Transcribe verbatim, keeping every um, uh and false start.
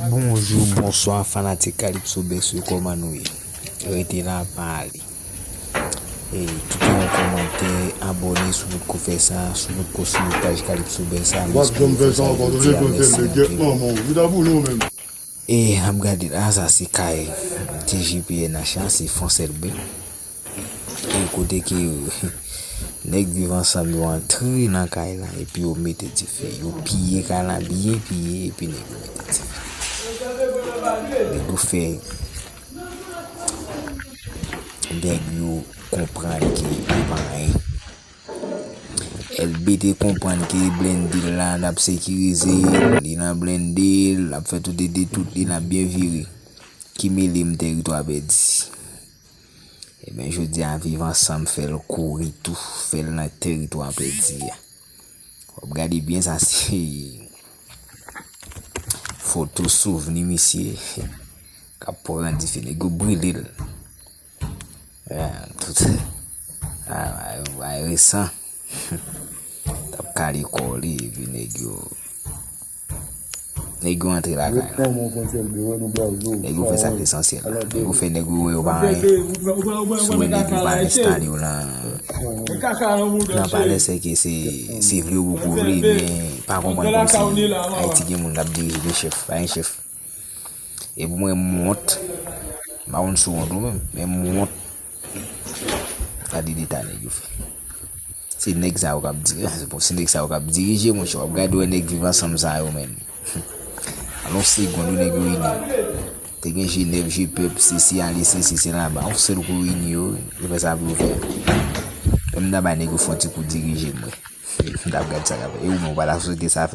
Bonjou, bonswa, fanatik Calypso Best yo, kòman nou ye? Rete la, pa ale. E, kite yon kòmantè, abòne si w potko fè sa, si w potko swiv paj Calypso Best sa, m espere w fè sa, jodi a, mèsi anpil. E, n ap gade la, sa se kay T J P N H la, se Fon Sèlbè. E kote ke nèg Viv Ansanm yo antre nan kay la, epi yo mete dife. Yo piye kay la, byen piye, epi nèg yo mete dife. Nèg yo fè, nèg yo konprann ke li pa anyen. L B te konprann ke blende l la, l ap sekirize l, li nan blende l, l ap fè tout ede tout, li nan byen vire. Ki mele m tèritwa pèdi. Ebyen, jodi a, Viv Ansanm fè l kouri tou, fè l nan tèritwa pèdi a. W ap gade byen, sa se foto souvni misye k ap pran dife, nèg yo brile l. Tout sa, a, a, a, resan. T ap kale kò li, epi nèg yo, nèg yo antre lakay la. Nèg yo fè sa k esansyèl la. Nèg yo fè nèg yo wè yo pa anyen. Si w wè nèg yo pa enstale yo nan, nan palè, se ke se, se vle ou poko vle, men pa konprann kòmsi Ayiti gen moun k ap dirije, gen chèf, pa gen chèf. E pou mwen, m wont. M pa konn si w wont ou menm, men m wont. Gade deta nèg yo fè. Se nèg sa yo k ap diri-, bon, se nèg sa yo k ap dirije, monchè. W ap gade wè nèg Viv Ansanm sa yo menm. An yon segonn, wi, nèg yo ini. Te gen G nèf, G pèp, sesi ale, sesi se laba. Yon sèl kou yo ini yo, yo fè sa pou yo fè. Menm nan bay nèg yo fè yon ti kou dirije m wè. M t ap gade sa k ap fè. E ou menm, ou pa ta swete sa fè.